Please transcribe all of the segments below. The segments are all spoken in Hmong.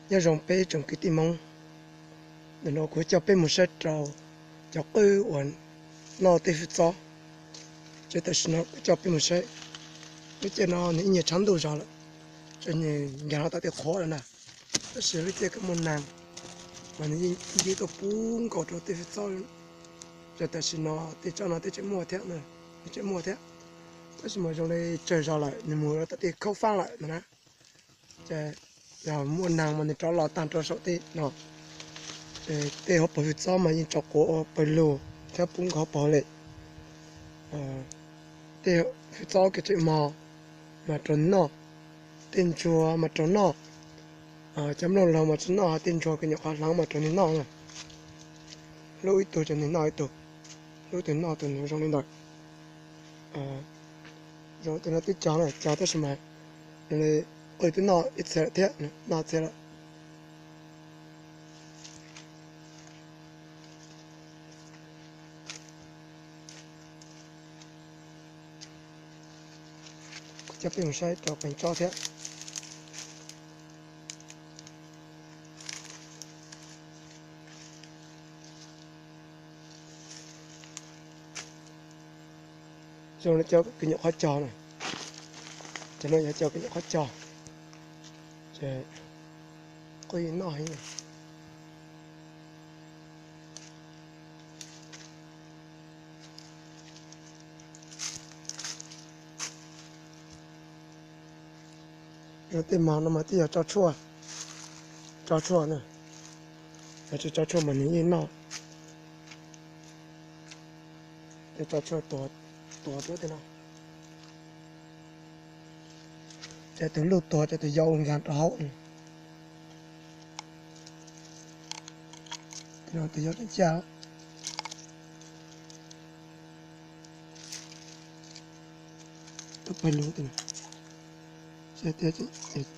Nyob zoo peb tsoom kwv tij Hmoob, ntawm no kuv coj peb mus saib rau cov qwj uas noj tej hwj txob. Ces tam sim no kuv coj peb mus saib lub caij no nws ib nyuag tshav ntuj zog lawm, ces nws nkag hlo tom tej qhuav lawm na. Tab sis lub caij kawg muaj nag mas nws yeej ncig tuaj puv nkaus rau tej hwj txob. Ces tam sim no tej tsob no tej tseem muaj thiab, tej tseem muaj thiab. Tab sis mas zoo li tsawg zog lawm nws mus rau tom tej khaub faab lawm no na. Ces yog muaj nag mas nws rov los tag rau saum tej no. Tej hauv paus hwj txob mas yeej tso quav ua pawg lug thiab puv nkaus hauv paus li. Tej hwj txob kws tseem mos mas raug nws noj, tej ntsuag mas raug noj, cov nplooj laug mas tsis noj, tej ntsuag kws nyuam qhuav hlaav mas raug nws noj na. Hlub ib tug ces nws noj ib tug, hlub tus noj tus, nws zoo li ntawd. Zoo tej no twb cog na, cog tab sis mas qwj twb noj ib txhia lawm thiab, noj txhia lawm. Kuv coj peb mus saib rau qee tsob thiab. Zoo li cov kws nyuam qhuav cog na, cov no yog cov kws nyuam qhuav cog, ces qwj noj heev. Tej mos no mas twb yog tso tshuaj, tso tshuaj na, yog tsis tso tshuaj mas nws yeej noj. Tej tso tshuaj tuag tuag tej no, ces tus luj tuag ces tus yau nkag rau hauv. Tus yau tseem ciaj, tus pawg lug,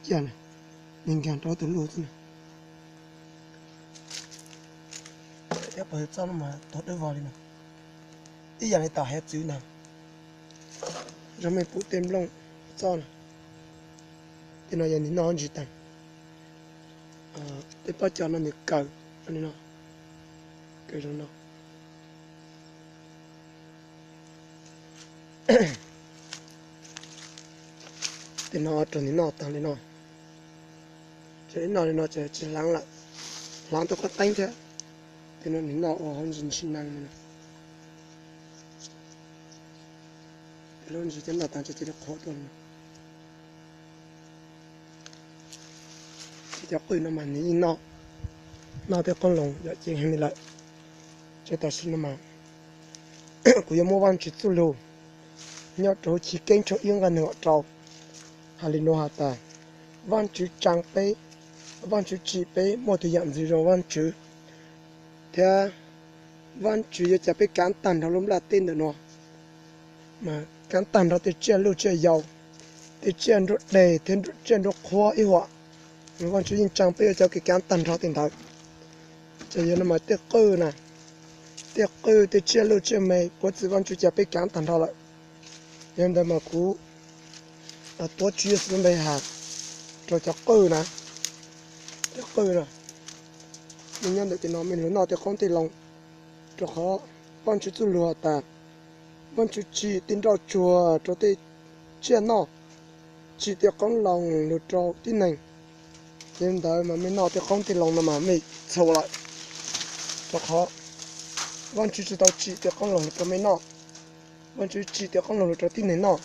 ciaj na, nws nkag rau tus luj xwb na. Thiab pawg txob no mas tuag dawb vog li no, ib yam li tom hiav txwv ntag. Zoo mej pum tej nplooj txob na, tej no yog nws noj ntsis tag. Tej pob cov no nws kaw li no, kaw zoo no. Tej no raug nws noj tag li no, ces noj li no ces tsis hlaav lawm, hlaav tuaj qab teeb thiab. Tej no nws noj ua hauv ntsis ntsis neeg li no. Tej lub ntsis cov noj tag ces cia li qhuav tuaj li no. Ces cov qwj no mas nws yeej noj, noj tej qoob loo yam ceev heev li lawm. Ces tam sim no mas kuv yuav muab Vaajtswv txuj lug nyob rau huv Chiv Keeb tshooj ib nqe nees nkaum rau hais li no has tas, Vaajtswv tsaa peb, Vaajtswv tsim peb muaj tus yam ntxwv zoo Vaajtswv, thiab Vaajtswv yuav ca peb kaav taag nrho lub nplaj teb ntawm no, mas kaav taag nrho tej tsiaj luj tsiaj yau, tej tsiaj nruab deg thiab tsiaj nruab qhuab ib huam. Vaajtswv yeej tsaa peb ua cov kws kaav taag nrho tej ntawd. Ces yog no mas tej qwj na, tej qwj tej tsiaj luj tsiaj me puav txwm Vaajtswv ca peb kaav taag nrho lawm. Yog ntawd mas kuv tuav Tswv Yexus lub npe has rau cov qwj na, cov qwj na, mej nyob ntawm tej no mej lug noj tej qoob tej loo, rau qhov Vaajtswv txuj lug has tas, Vaajtswv tsim tej nroj tsuag rau tej tsiaj noj, tsim tej qoob loo lug rau tib neeg. Yog li ntawd mas mej noj tej qoob tej loo no mas mej txhaum lawm, rau qhov Vaajtswv tsis tau tsim tej qoob loo lug rau mej noj. Vaajtswv tsim tej qoob loo lug rau tib neeg noj,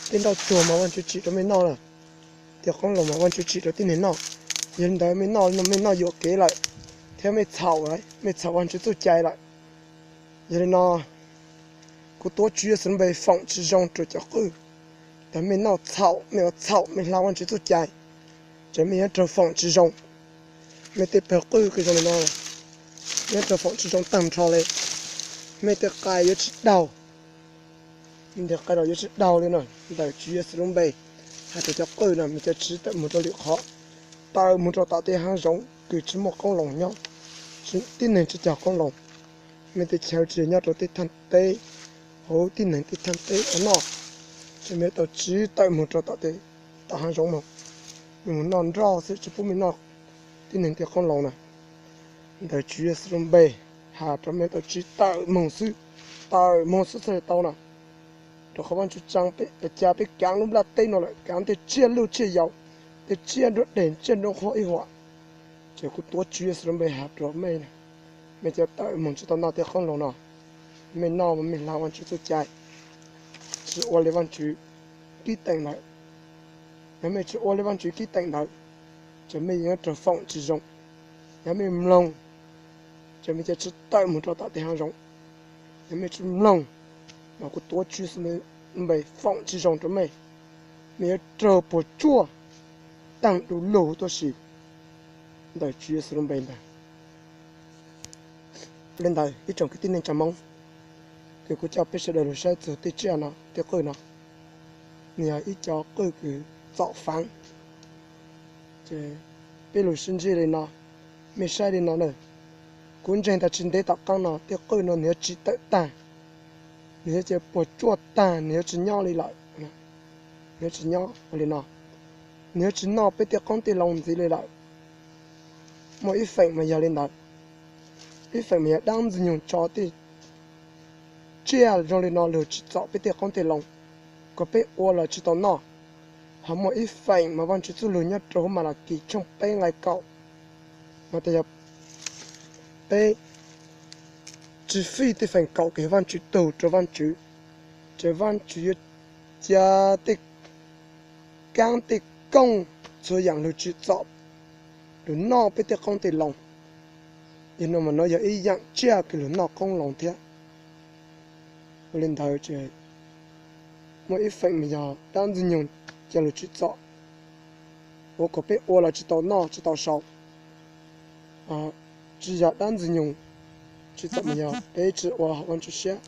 tej nroj tsuag mas Vaajtswv tsim rau mej noj lawm, tej qoob loo mas Vaajtswv tsim rau tib neeg noj. Yog li ntawd mej noj, mej noj yuam kev lawm, thiab mej txhaum lawm, mej txhaum Vaajtswv txuj cai lawm. Yog li no kuv tuav Tswv Yexus lub npe foom tsis zoo rau cov qwj, tas mej noj txhaum, mej ua txhaum, mej hla Vaajtswv txuj cai, ces mej yuav raug foom tsis zoo. Mej tej pawg qwj kws zoo li no, mej yuav raug foom tsis zoo taag nrho li. Mej tej qai yuav tsis daug, mej tej qai los yuav tsis daug li no. Ntawm Tswv Yexus lub npe has rau cov qwj no, mej cov tsiv tawm moog rau lwm qhov, tawm moog rau tom tej haav zoov kws tsis muaj qoob loo nyob, tib neeg tsis cog qoob loo. Mej tej chaw tsis nyob rau tej thaaj teb, huv tib neeg tej thaaj teb ua noj, ces mej yuav tau tsiv tawm moog rau tom tej, tom haav zoov moog. Mej moog noj nroj xwb tsis pub mej noj tib neeg tej qoob loo na. Ntawm Tswv Yexus lub npe has rau mej tau tsis tawm moog xwb, tawm moog xwb txhaj li tau na. Rau qhov Vaajtswv tsaa peb ca peb kaav lub nplaj teb no lawm, kaav tej tsiaj luj tsiaj yaus, tej tsiaj nruab deg tsiaj nruab qhuab ib huam. Ces kuv tuav Tswv Yexus lub npe has rau mej, mej ca tawm moog tsis tau noj tej qoob loo no. Mej noj mas mej hla Vaajtswv txuj cai, tsis ua li Vaajtswv kib teem ntawd. Yog mej tsis ua li Vaajtswv kib teem ntawd, ces mej yuav raug foom tsis zoo. Yog mej mloog, ces mej ca tsi tawm moog rau tom tej haav zoov. Yog mej tsi mloog, mas kuv tuav Tswv Yexus npe foom tsis zoo rau mej. Mej yuav raug puam tsuaj taag du lug tuab si ntawm Tswv Yexus lub npe ntag. Ua li ntawd ib tsoom kwv tij neej tsaa Moob, kws kuv coj peb sawv daws lug saib txug tej tsiaj no, tej qwj no, nwg yog ib co qwj kws txom faav. Peb lug sib ntsib li no, mej saib li no na, kuv ntseeg tas tsis ntev tom qaab no tej qwj no nwg yuav tsis tawm taag, nwg yuav cia puam tsuaj taag, nwg yuav tsis nyob li lawm, nwg yuav tsis nyob ua li no, nwg yuav tsis noj peb tej qoob tej loo ntxiv li lawm. Muaj ib feem mas yog li ntawd, ib feem mas yog dlaab Ntxwg Nyoog tso tej tsiaj zoo li no lug tsim txom peb tej qoob tej loo, kom peb ua los tsis tau noj. Ho muaj ib feem mas Vaajtswv txuj lug nyob rau huv Malakis tshooj peb nqai kaum, mas tas yog peb tsis fij tej feem kaum kws Vaajtswv tug rau Vaajtswv, ces Vaajtswv yuav cia tej kaab tej kooj txhua yaam lug tsim txom, lug noj peb tej qoob tej loo. Yog no mas no yog ib yaam tsiaj kws lug noj qoob loo thiab. Ua li ntawd ces muaj ib feem mas yog dlaab Ntxwg Nyoog ca lug tsim txom, ua kom peb ua los tsis tau noj tsis tau sau. Tsis yog dlaab Ntxwg Nyoog tsim txom, mas yog peb tsis ua Vaajtswv siab.